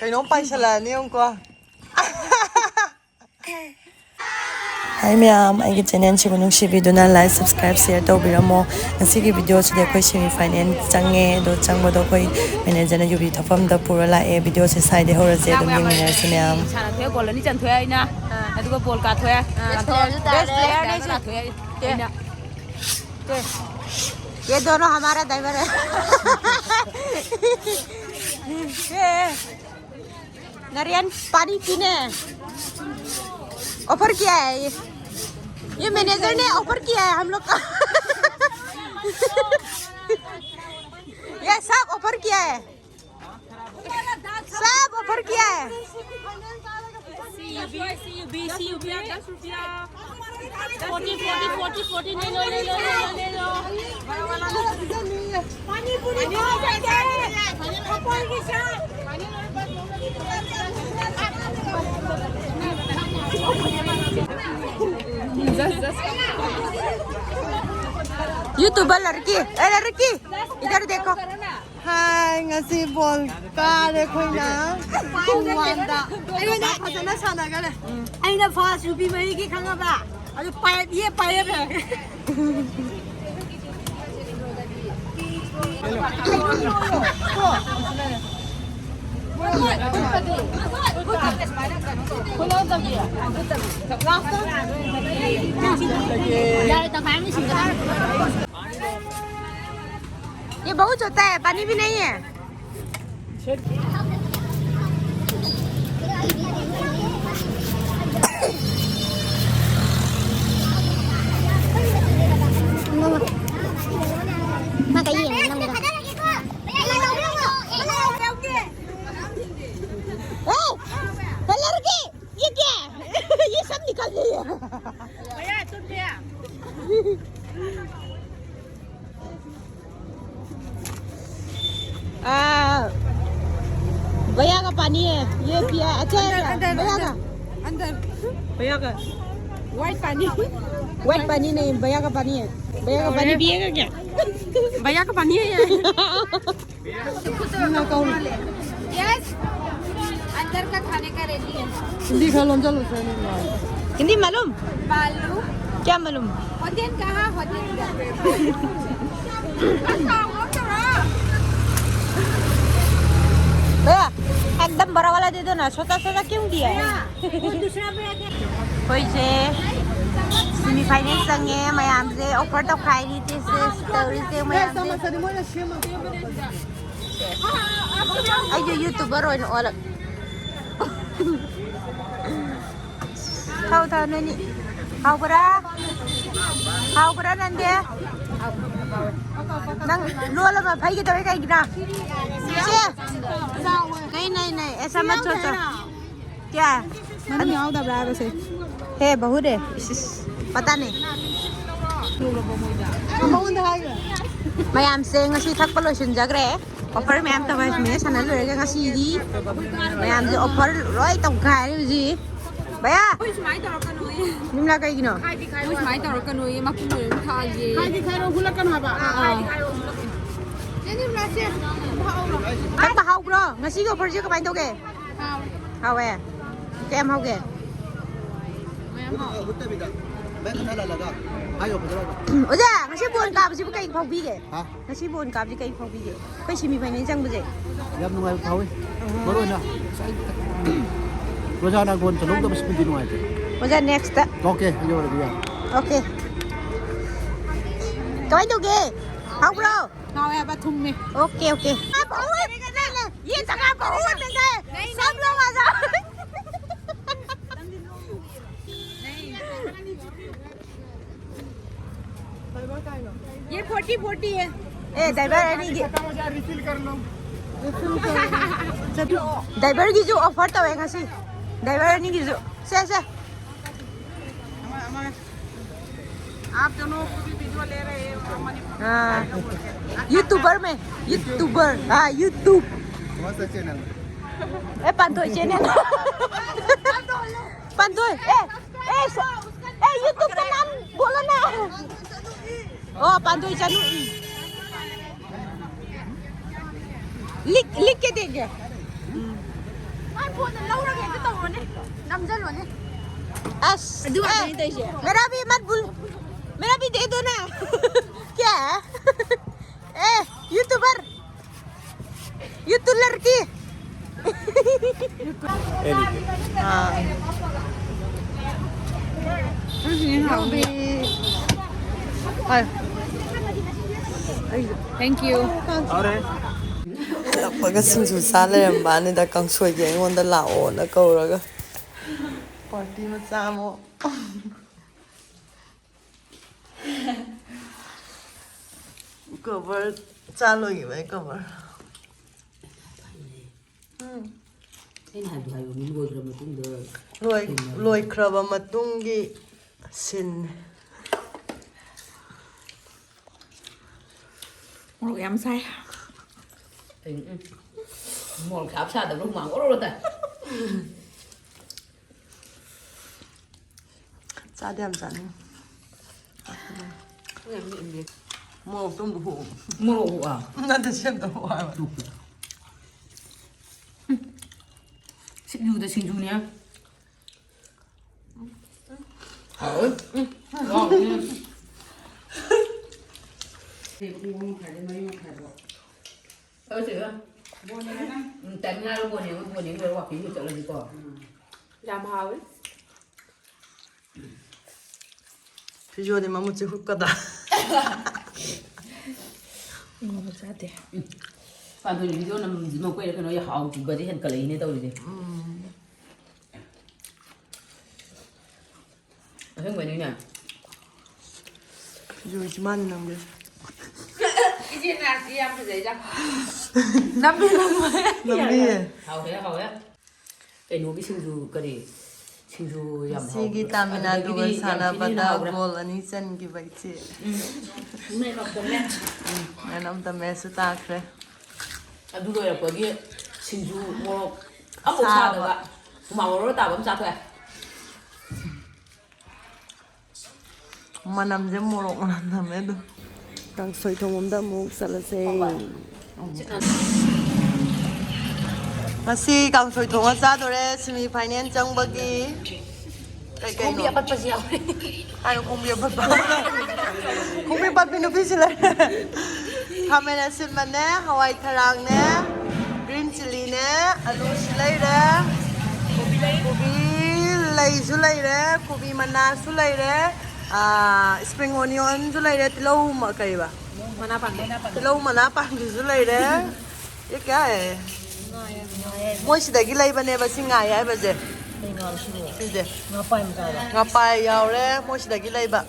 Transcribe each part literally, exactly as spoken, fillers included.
ꯀꯩꯅꯣꯝ ꯄꯥꯏꯁꯜꯂꯛꯑꯅꯤ ꯑꯃꯨꯛꯀꯣ꯫ ꯍꯥꯏ ꯃꯌꯥꯝ, ꯑꯩꯒꯤ ꯆꯦꯅꯦꯜꯁꯤꯕꯨ ꯅꯨꯡꯁꯤꯕꯤꯗꯨꯅ like, subscribe, share ꯇꯧꯕꯤꯔꯝꯃꯣ꯫ ꯉꯁꯤꯒꯤ ꯚꯤꯗꯤꯑꯣꯁꯤꯗꯤ ꯑꯩꯈꯣꯏ semi final ꯆꯪꯉꯦ꯫ ꯑꯗꯣ ꯆꯪꯕꯗꯣ ꯑꯩꯈꯣꯏ ꯃꯦꯅꯦꯖꯔꯅ ꯌꯨꯕꯤ ꯊꯛꯐꯝꯗ ꯄꯨꯔ ꯂꯥꯛꯑꯦ꯫ ꯚꯤꯗꯤꯑꯣꯁꯦ ꯁ꯭ꯋꯥꯏꯗꯩ ꯍꯧꯔꯁꯦ, ꯑꯗꯨꯝ ꯌꯦꯡꯃꯤꯟꯅꯔꯁꯤ ꯃꯌꯥꯝ꯫ ꯁꯥꯟꯅꯊꯣꯛꯑꯦ, ꯒꯣꯜ ꯑꯅꯤ ꯆꯟꯊꯣꯛꯑꯦ ꯑꯩꯅ, ꯑꯗꯨꯒ ꯕꯣꯜ ꯀꯥꯊꯣꯛꯑꯦ꯫ Best playerꯁꯨ ꯇꯥꯔꯦ꯫ Best playerꯅꯦ ꯑꯩꯁꯦ꯫ ꯀꯥꯊꯣꯛꯑꯦ ꯑꯩ꯫ ꯇꯦ꯫ ꯇꯦ꯫ ये दोनों हमारा driver है। ये। नारियल पानी पीने ऑफर किया है ये। ये मैनेजर ने ऑफर किया है हम लोग का। ये सब ऑफर किया है, सब ऑफर किया है। पानी पूरी खा जाएंगे। पापड़ के साथ। YouTuber लड़की, ए लड़की, इधर देखो। ꯍꯥꯏ, ꯉꯁꯤ ꯕꯣꯜ ꯀꯥꯔꯦ ꯑꯩꯈꯣꯏꯅ꯫ ꯇꯨ ꯋꯥꯟꯗ꯫ ꯑꯩꯉꯣꯟꯗ ꯐꯖꯅ ꯁꯥꯟꯅꯈꯔꯦ꯫ ꯑꯩꯅ ꯐꯥꯁ ꯅꯨꯄꯤ ꯃꯔꯤꯒꯤ ꯈꯪꯉꯕ? ꯑꯗꯨ ꯄꯥꯏꯔꯞ ꯌꯦ ꯄꯥꯏꯔꯞ꯫ ꯌꯥꯔꯦ, ꯇꯪꯈꯥꯏ ꯑꯃ ꯁꯤꯟꯒꯗꯕꯅꯤ꯫ ये बहुत होता है, पानी भी नहीं है। ये क्या है? ये सब निकल गई है। भैया, तुम क्या? आ, भैया का पानी है, ये पिया। अच्छा है, अंदर, भैया अंदर, का। अंदर। भैया का। White पानी। White पानी नहीं, भैया का पानी है। भैया का पानी पिएगा क्या? भैया का पानी है ये। Yes। हिंदी खा लो, चलो, चलो। हिंदी मालूम? मालूम। क्या मालूम? होटल कहाँ? होटल। भैया, एकदम बड़ा वाला दे दो ना, छोटा छोटा क्यों दिया है? वो दूसरा भैया दे। ꯑꯩꯈꯣꯏꯁꯦ semifinal ꯆꯪꯉꯦ, ꯃꯌꯥꯝꯁꯦ offer ꯇꯧꯈꯥꯏꯔꯤ, ꯇꯦꯁ ꯇꯧꯔꯤꯁꯦ ꯃꯌꯥꯝꯁꯦ꯫ ꯑꯩꯁꯨ YouTuber ꯑꯣꯏꯅ ꯑꯣꯜꯂꯛ꯫ ꯊꯥꯎ, ꯊꯥꯎ, ꯅꯣꯏꯅꯤ꯫ ꯍꯥꯎꯕ꯭ꯔꯥ? ꯍꯥꯎꯕ꯭ꯔꯥ ꯅꯪꯗꯤ? ꯅꯪ ꯂꯣꯜ ꯑꯃ ꯐꯩꯒꯦ ꯇꯧꯋꯦ ꯀꯩꯒꯤꯅꯣ? ꯏꯆꯦ! ꯅꯩ, ꯅꯩ, ꯅꯩ꯫ ꯑꯦꯁꯥ ꯃꯠ ꯁꯣꯆꯣ꯫ ꯀꯌꯥ? ꯃꯅꯨꯡ ꯌꯥꯎꯗꯕ꯭ꯔꯥ ꯍꯥꯏꯕꯁꯦ? ꯍꯦ, ꯕꯍꯨꯠ ꯍꯦ꯫ ꯏꯁ, ꯏꯁ꯫ ꯄꯇꯥ ꯅꯩ꯫ ꯃꯉꯣꯟꯗ ꯍꯥꯏꯈ꯭ꯔꯦ꯫ ꯃꯌꯥꯝꯁꯦ ꯉꯁꯤ ꯊꯛꯄ ꯂꯣꯏꯁꯤꯟꯖꯈ꯭ꯔꯦ꯫ Offer ꯃꯌꯥꯝ ꯇꯧꯈ꯭ꯔꯦ꯫ ꯁꯨꯃꯥꯏꯅ ꯁꯥꯟꯅ ꯂꯣꯏꯔꯒ ꯉꯁꯤꯗꯤ ꯃꯌꯥꯝꯁꯦ offer ꯂꯣꯏ ꯇꯧꯈꯥꯏꯔꯦ ꯍꯧꯖꯤꯛ꯫ ꯚꯌꯥ! ꯑꯩꯈꯣꯏ ꯁꯨꯃꯥꯏꯅ ꯇꯧꯔꯛꯀꯅꯨꯌꯦ꯫ ꯅꯤꯝꯂꯥ ꯀꯩꯒꯤꯅꯣ? ꯑꯩꯈꯣꯏ ꯁꯨꯃꯥꯏꯅ ꯇꯧꯔꯛꯀꯅꯨꯌꯦ꯫ ꯃꯄꯨꯡ ꯑꯣꯏꯅ ꯊꯥꯒꯦ꯫ ꯈꯥꯏꯗꯤ ꯈꯥꯏꯔꯣ, ꯍꯨꯜꯂꯛꯀꯅꯨ ꯍꯥꯏꯕ꯫ ꯑꯥ꯫ ꯊꯛꯄ ꯍꯥꯎꯕ꯭ꯔꯣ? ꯉꯁꯤꯒꯤ offerꯁꯦ ꯀꯃꯥꯏꯅ ꯇꯧꯒꯦ? ꯍꯥꯎꯋꯦ꯫ ꯀꯌꯥꯝ ꯍꯥꯎꯒꯦ? ꯃꯌꯥꯝ ꯍꯥꯎꯋꯦ꯫ ꯑꯣꯖꯥ, ꯉꯁꯤ ꯕꯣꯟ ꯀꯥꯕꯁꯤꯕꯨ ꯀꯩ ꯐꯥꯎꯕꯤꯒꯦ? ꯍꯥ? ꯉꯁꯤ ꯕꯣꯟ ꯀꯥꯕꯁꯤ ꯀꯩ ꯐꯥꯎꯕꯤꯒꯦ? ꯑꯩꯈꯣꯏ semifinal ꯆꯪꯕꯁꯦ꯫ ꯌꯥꯝ ꯅꯨꯡꯉꯥꯏꯕ ꯐꯥꯎꯏ꯫ ꯃꯔꯨ ꯑꯣꯏꯅ ꯔꯣꯖꯥꯅ ꯒꯣꯜ ꯆꯜꯍꯧꯗꯕꯁꯤꯃꯗꯤ ꯅꯨꯡꯉꯥꯏꯇꯦ꯫ ꯑꯣꯖꯥ, next꯫ Okay, ꯑꯗꯨ ꯑꯣꯏꯔꯗꯤ ꯌꯥꯔꯦ꯫ Okay꯫ ꯀꯃꯥꯏꯅ ꯇꯧꯒꯦ? ꯍꯥꯎꯕ꯭ꯔꯣ? ꯍꯥꯎꯋꯦ ꯍꯥꯏꯕ, ꯊꯨꯝꯃꯦ꯫ Okay, okay। ये जगह बहुत है। सब लोग आ जाओ। ये forty forty है। ꯑꯦ, driver ꯑꯅꯤꯒꯤ꯫ Driverꯒꯤꯁꯨ offer ꯇꯧꯋꯦ ꯉꯁꯤ꯫ Driver ꯑꯅꯤꯒꯤꯁꯨ꯫ ꯁꯦ, ꯁꯦ꯫ आप दोनों को भी video ले रहे हैं, मणिपुर में। हाँ। YouTuber में, YouTuber, हाँ, YouTube। कौन सा channel? ए, पांथोई channel। पांथोई, ए, ए, स-, ए, YouTube का नाम बोलो ना। ओ, पांथोई channel। लिख, लिख के देंगे। ꯃꯥꯏ ꯐꯣꯟꯗ ꯂꯧꯔꯒ ꯍꯦꯛꯇ ꯇꯧꯔꯣꯅꯦ, ꯅꯝꯖꯜꯂꯣꯅꯦ꯫ ꯑꯁ, ꯑꯗꯨ ꯉꯥꯛꯇꯅꯤ ꯑꯦ, ꯇꯧꯔꯤꯁꯦ꯫ मेरा भी मत भूल, मेरा भी दे दो ना। क्या है? ए, YouTuber, YouTuber लड़की। हाँ। Thank you. ꯍꯜꯂꯛꯄꯒ ꯁꯤꯡꯖꯨ ꯆꯥ ꯂꯩꯔꯝꯕꯅꯤꯗ, ꯀꯥꯡꯁꯣꯏꯒꯤ ꯑꯩꯉꯣꯟꯗ ꯂꯥꯛꯑꯣꯅ ꯀꯧꯔꯒ꯫ ꯄꯥꯔꯇꯤ ꯃꯆꯥ ꯑꯃ꯫ ꯀꯣꯕꯔ ꯆꯥ ꯂꯣꯏꯈꯤꯕ ꯑꯩ ꯀꯣꯕꯔ꯫ ꯎꯝ꯫ ꯑꯩꯅ ꯍꯥꯏꯕꯗꯣ ꯍꯥꯏꯕꯅꯤ, ꯂꯣꯏꯈ꯭ꯔ ꯃꯇꯨꯡꯗ ꯂꯣꯏ-, ꯊꯦꯡꯅꯔꯒ꯫ ꯂꯣꯏꯈ꯭ꯔꯕ ꯃꯇꯨꯡꯒꯤ ꯁꯤꯟ꯫ ꯃꯣꯔꯣꯛ ꯌꯥꯝ ꯁꯥꯏ꯫ ꯎꯝ, ꯎꯝ꯫ ꯃꯣꯔꯣꯛ ꯁꯥꯕ ꯁꯥꯗꯕ꯭ꯔꯥ ꯍꯨꯃꯥꯡ ꯑꯣꯔꯣ ꯑꯣꯔꯣ ꯇꯥꯏ꯫ ꯆꯥꯗꯤ ꯌꯥꯝ ꯆꯥꯅꯤꯡꯉꯤ꯫ ꯃꯣꯔꯣꯛꯇꯣ ꯑꯃꯨꯛ ꯍꯨ꯫ ꯃꯣꯔꯣꯛ ꯍꯨ, ꯑꯥ꯫ ꯅꯠꯇꯦ, ꯁꯦꯝꯗꯣꯛꯑꯣ ꯍꯥꯏꯕ꯫ ꯁꯤꯡꯖꯨꯗ ꯁꯤꯡꯖꯨꯅꯦ꯫ ꯍꯥꯎꯋꯦ꯫ ꯎꯝ꯫ ꯍꯥꯎꯋꯦ꯫ ꯎꯝ, ꯇꯟ ꯉꯥꯏꯔꯣ, ꯕꯣꯟ ꯌꯦꯡꯉꯣ, ꯕꯣꯟ ꯌꯦꯡ ꯂꯣꯏꯔ walking ꯆꯠꯂꯁꯤꯀꯣ꯫ ꯌꯥꯝ ꯍꯥꯎꯋꯦ꯫ ꯐꯤꯖꯣꯗꯤ ꯃꯃꯨꯠꯁꯦ ꯍꯨꯛꯀꯗ꯫ ꯎꯝ, ꯆꯥꯗꯦ꯫ ꯎꯝ꯫ ꯄꯥꯟꯊꯣꯏꯅ video ꯅꯝꯃꯝꯁꯤ ꯃꯈꯣꯏꯅ ꯀꯩꯅꯣ ꯍꯥꯎꯈꯤꯕꯗꯤ ꯍꯦꯟꯀꯠꯂꯛꯏꯅꯦ ꯇꯧꯔꯤꯁꯦ꯫ ꯎꯝ꯫ ꯑꯁꯦꯡꯕꯩꯅꯤꯅꯦ꯫ ꯐꯤꯖꯣꯏꯁꯤ ꯃꯥꯅ ꯅꯝꯒꯦ꯫ ꯏꯆꯦ ꯅꯥꯔꯁꯤ ꯌꯥꯝ ꯐꯖꯩꯗ꯫ ꯅꯝꯃꯦ, ꯅꯝꯃꯦ꯫ ꯅꯝꯃꯦ꯫ ꯍꯥꯎꯋꯦ, ꯍꯥꯎꯋꯦ꯫ ꯀꯩꯅꯣꯒꯤ ꯁꯤꯡꯖꯨ ꯀꯔꯤ? ꯁꯤꯡꯖꯨ ꯌꯥꯝ ꯉꯁꯤꯒꯤ ꯍꯥꯎꯕꯗꯣ꯫ ꯇꯥꯃꯤꯜ ꯅꯥꯗꯨꯒ ꯑꯗꯨꯗꯒꯤꯗꯤ ꯌꯥꯝ ꯊꯤꯅ ꯍꯦꯟꯅ ꯁꯥꯟꯅꯕꯗ ꯍꯥꯎꯈ꯭ꯔꯦ꯫ ꯒꯣꯜ ꯑꯅꯤ ꯆꯟꯈꯤꯕ ꯏꯆꯦ꯫ ꯎꯝ꯫ Man of the match꯫ Um, man of the match ꯁꯨ ꯇꯥꯈ꯭ꯔꯦ꯫ ꯑꯗꯨ ꯂꯣꯏꯔꯛꯄꯒꯤ ꯁꯤꯡꯖꯨ ꯃꯣꯔꯣꯛ ꯑꯃꯐꯥꯎ ꯁꯥꯕ꯫ ꯁꯥꯗꯕ ꯍꯨꯃꯥꯡ ꯑꯣꯔꯣ ꯇꯥꯕ ꯑꯃ ꯆꯥꯊꯣꯛꯑꯦ꯫ ꯃꯅꯝꯁꯦ ꯃꯣꯔꯣꯛ ꯃꯅꯝ ꯅꯝꯃꯦ ꯑꯗꯨꯝ꯫ ꯀꯥꯡꯁꯣꯏ ꯊꯣꯡꯐꯝꯗ ꯑꯃꯨꯛ ꯆꯠꯂꯁꯦ꯫ ꯉꯁꯤ ꯀꯥꯡꯁꯣꯏ ꯊꯣꯡꯉ ꯆꯥꯗꯣꯔꯦ, semi final ꯆꯪꯕꯒꯤ꯫ ꯀꯩ ꯀꯩꯅꯣ? ꯈꯣꯡꯕꯤ ꯑꯄꯠꯄꯁꯨ ꯌꯥꯎꯔꯦ꯫ ꯍꯥꯏꯌꯣ, ꯈꯣꯡꯕꯤ ꯑꯄꯠꯄ꯫ ꯈꯣꯡꯕꯤ ꯑꯄꯠꯄꯤ ꯅꯨꯄꯤꯁꯤ ꯂꯩꯔꯦ꯫ ꯈꯥꯃꯦꯟ ꯑꯁꯤꯟꯕꯅꯦ, ꯍꯋꯥꯏ ꯊꯔꯥꯛꯅꯦ, green chilliꯅꯦ, ꯑꯂꯨꯁꯨ ꯂꯩꯔꯦ, ꯀꯣꯕꯤ ꯂꯩꯁꯨ ꯂꯩꯔꯦ, ꯀꯣꯕꯤ ꯃꯅꯥꯁꯨ ꯂꯩꯔꯦ, ꯑꯥ, spring onionꯁꯨ ꯂꯩꯔꯦ, ꯇꯤꯜꯍꯧ ꯃ-, ꯀꯩꯕ? ꯃꯅꯥ ꯄꯥꯟꯕꯤ꯫ ꯇꯤꯜꯍꯧ ꯃꯅꯥ ꯄꯥꯟꯕꯤꯁꯨ ꯂꯩꯔꯦ꯫ ये क्या है? ꯃꯣꯏ ꯁꯤꯗꯒꯤ ꯂꯩꯕꯅꯦꯕ ꯁꯤ ꯉꯥ ꯑꯌꯥꯏꯕꯁꯦ꯫ ꯀꯩ ꯉꯥꯅꯣ ꯁꯤꯕꯣ? ꯁꯤꯁꯦ꯫ ꯉꯥꯄꯥꯏ ꯃꯆꯥꯔꯣ? ꯉꯥꯄꯥꯏ ꯌꯥꯎꯔꯦ ꯃꯣꯏ ꯁꯤꯗꯒꯤ ꯂꯩꯕ꯫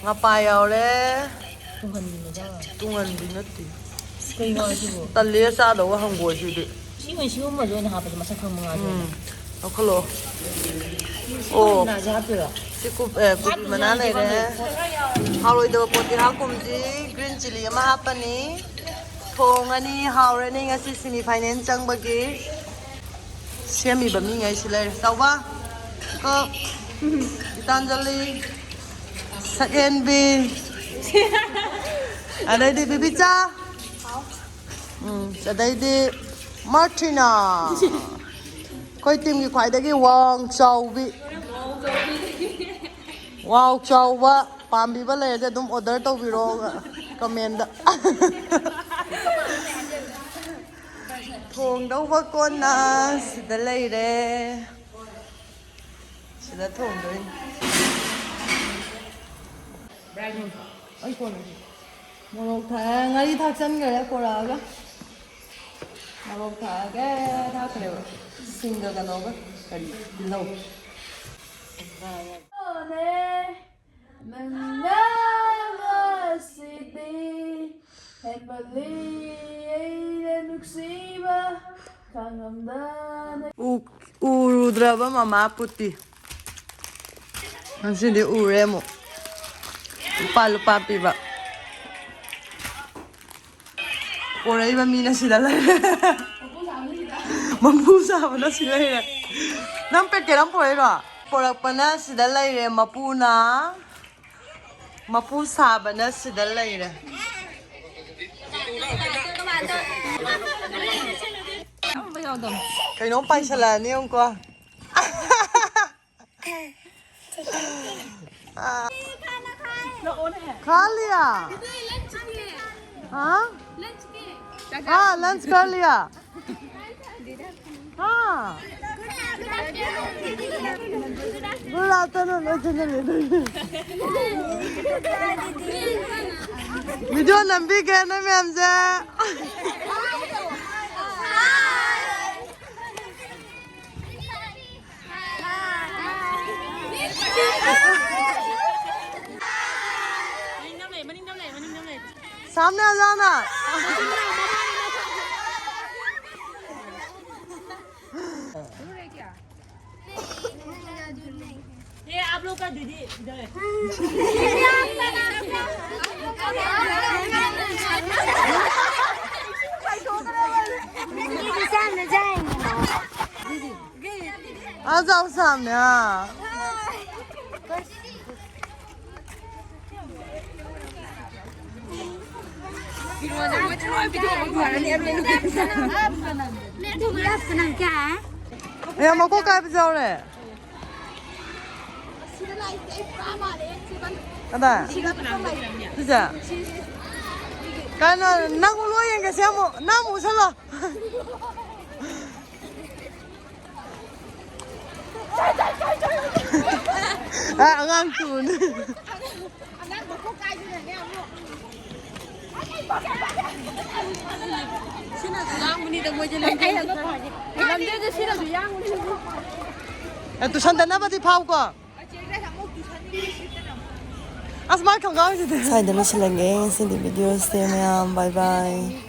ꯉꯥꯄꯥꯏ ꯌꯥꯎꯔꯦ꯫ ꯇꯨꯡꯍꯟꯕꯤ ꯃꯆꯥ꯫ ꯇꯨꯡꯍꯟꯕꯤ ꯅꯠꯇꯦ꯫ ꯀꯩ ꯉꯥꯅꯣ ꯁꯤꯕꯣ? ꯇꯜꯂꯦ ꯆꯥꯗꯧꯕ ꯍꯪꯒꯣꯏꯁꯤꯗꯤ꯫ ꯁꯤ ꯑꯣꯏ, ꯁꯤꯒꯨꯝꯕꯁꯦ ꯑꯣꯏꯅ ꯍꯥꯞꯄꯁꯦ ꯃꯁꯛ ꯈꯪꯕ ꯉꯥꯁꯦ ꯑꯣꯏꯅ꯫ ꯎꯝ꯫ ꯂꯧꯈꯠꯂꯣ꯫ ꯑꯣ꯫ ꯉꯥꯁꯦ ꯍꯥꯞꯇꯣꯏꯔꯣ? ꯁꯤ ꯀꯨꯞ-, ꯑꯦ, ꯀꯣꯕꯤ ꯃꯅꯥ ꯂꯩꯔꯦ꯫ ꯍꯥꯎꯔꯣꯏꯗꯕ ꯄꯣꯠꯇꯤ ꯍꯥꯞꯀꯨꯝꯁꯤ꯫ Green chilli ꯑꯃ ꯍꯥꯞꯄꯅꯤ꯫ ꯊꯣꯡꯉꯅꯤ, ꯍꯥꯎꯔꯅꯤ ꯉꯁꯤ semi final ꯆꯪꯕꯒꯤ꯫ ꯁꯦꯝꯃꯤꯕ ꯃꯤꯉꯩꯁꯤ ꯂꯩꯔꯦ꯫ ꯆꯥꯎꯕ, ꯀꯣ, ꯒꯤꯇꯥꯟꯖꯂꯤ, ꯁꯛꯍꯦꯟꯕꯤ, ꯑꯗꯩꯗꯤ ꯕꯤꯕꯤꯆꯥ, ꯎꯝ, ꯑꯗꯩꯗꯤ ꯃꯥꯔꯊꯤꯅꯥ꯫ ꯑꯩꯈꯣꯏ teamꯒꯤ ꯈ꯭ꯋꯥꯏꯗꯒꯤ ꯋꯥꯡ ꯆꯥꯎꯕꯤ꯫ ꯋꯥꯎ ꯆꯥꯎꯕ ꯄꯥꯝꯕꯤꯕ ꯂꯩꯔꯗꯤ ꯑꯗꯨꯝ order ꯇꯧꯕꯤꯔꯛꯑꯣ commentꯗ꯫ ꯊꯣꯡꯗꯧꯕ ꯀꯣꯟꯅ ꯁꯤꯗ ꯂꯩꯔꯦ꯫ ꯁꯤꯗ ꯊꯣꯡꯗꯣꯏꯅꯤ꯫ ꯑꯩ ꯀꯣꯟꯅ ꯃꯣꯔꯣꯛ ꯊꯥꯛꯑꯦ, ꯉꯥꯔꯤ ꯊꯥꯛꯆꯟꯈ꯭ꯔꯦ ꯄꯣꯔꯛꯑꯒ꯫ ꯃꯣꯔꯣꯛ ꯊꯥꯛꯑꯒꯦ, ꯊꯥꯛꯈ꯭ꯔꯦꯕ꯫ ꯁꯤꯡꯒ ꯀꯩꯅꯣꯒ, ꯀꯔꯤ, ꯇꯤꯜꯍꯧ꯫ ꯅꯪꯅ ꯉꯁꯤꯗꯤ ꯍꯦꯟꯃꯜꯂꯤ ꯑꯩꯅ ꯅꯨꯡꯁꯤꯕ ꯈꯥꯡꯉꯝꯗꯅ꯫ ꯎ-, ꯎꯔꯨꯗ꯭ꯔꯕ ꯃꯃꯥ ꯄꯨꯇꯤ꯫ ꯉꯁꯤꯗꯤ ꯎꯔꯦ ꯑꯃꯨꯛ꯫ ꯂꯨꯄꯥ, ꯂꯨꯄꯥ ꯄꯤꯕ꯫ ꯄꯣꯔꯛꯏꯕ ꯃꯤꯅ ꯁꯤꯗ ꯂꯩꯔꯦ꯫ ꯃꯄꯨ ꯁꯥꯕꯅ ꯁꯤ ꯂꯩꯔꯦ꯫ ꯅꯪ packet ꯑꯃ ꯄꯣꯔꯛꯏꯔꯣ? ꯄꯣꯔꯛꯄꯅ ꯁꯤꯗ ꯂꯩꯔꯦ ꯃꯄꯨꯅ꯫ ꯃꯄꯨ ꯁꯥꯕꯅ ꯁꯤꯗ ꯂꯩꯔꯦ꯫ ꯀꯩꯅꯣꯝ ꯄꯥꯏꯁꯜꯂꯛꯑꯅꯤ ꯌꯦꯡꯉꯨꯀꯣ꯫ ꯈꯥ ꯂꯤꯌꯥ꯫ ꯍꯥ? ꯍꯥ, ꯂꯟꯆ ꯈꯥ ꯂꯤꯌꯥ꯫ ꯍꯥ? ꯒꯨꯗ ꯑꯥꯐꯇꯔꯅꯨꯟ, ꯂꯣꯏ ꯆꯦꯟꯅꯔꯦ ꯑꯗꯨꯒꯤ꯫ ꯚꯤꯗꯤꯑꯣ ꯅꯝꯕꯤꯒꯦ ꯅꯣꯏ ꯃꯌꯥꯝꯁꯦ꯫ सामने आ जाना। ये आप लोग का दीदी इधर है। आ जाओ सामने, हाँ। ꯌꯥꯝ ꯃꯀꯣꯛ ꯀꯥꯏꯕꯁꯨ ꯌꯥꯎꯔꯦ꯫ ꯀꯗꯥꯏ? ꯁꯤꯁꯦ? ꯀꯩꯅꯣ, ꯅꯪ ꯎꯠꯂꯣ ꯌꯦꯡꯒꯦ, ꯁꯤ ꯑꯃꯨꯛ, ꯅꯪ ꯑꯃꯨꯛ ꯎꯠꯁꯜꯂꯣ꯫ ꯑ, ꯑꯉꯥꯡ ꯇꯨꯅꯤ꯫ ꯁꯤꯅꯁꯨ ꯌꯥꯡꯕꯅꯤꯗ ꯃꯣꯏꯁꯦ ꯂꯝꯖꯦꯜꯁꯦ꯫ ꯂꯝꯖꯦꯜꯁꯦ ꯁꯤꯅꯁꯨ ꯌꯥꯡꯕꯅꯤ꯫ ꯑ, ꯇꯨꯁꯟꯗꯅꯕꯗꯤ ꯐꯥꯎꯀꯣ꯫ ꯑꯁ, ꯃꯥꯏ ꯈꯣꯡꯒ꯭ꯔꯥꯎꯁꯤꯗꯤ꯫ ꯁ꯭ꯋꯥꯏꯗ ꯂꯣꯏꯁꯤꯜꯂꯒꯦ ꯉꯁꯤꯗꯤ ꯚꯤꯗꯤꯑꯣꯁꯦ ꯃꯌꯥꯝ꯫ ꯕꯥꯏ ꯕꯥꯏ꯫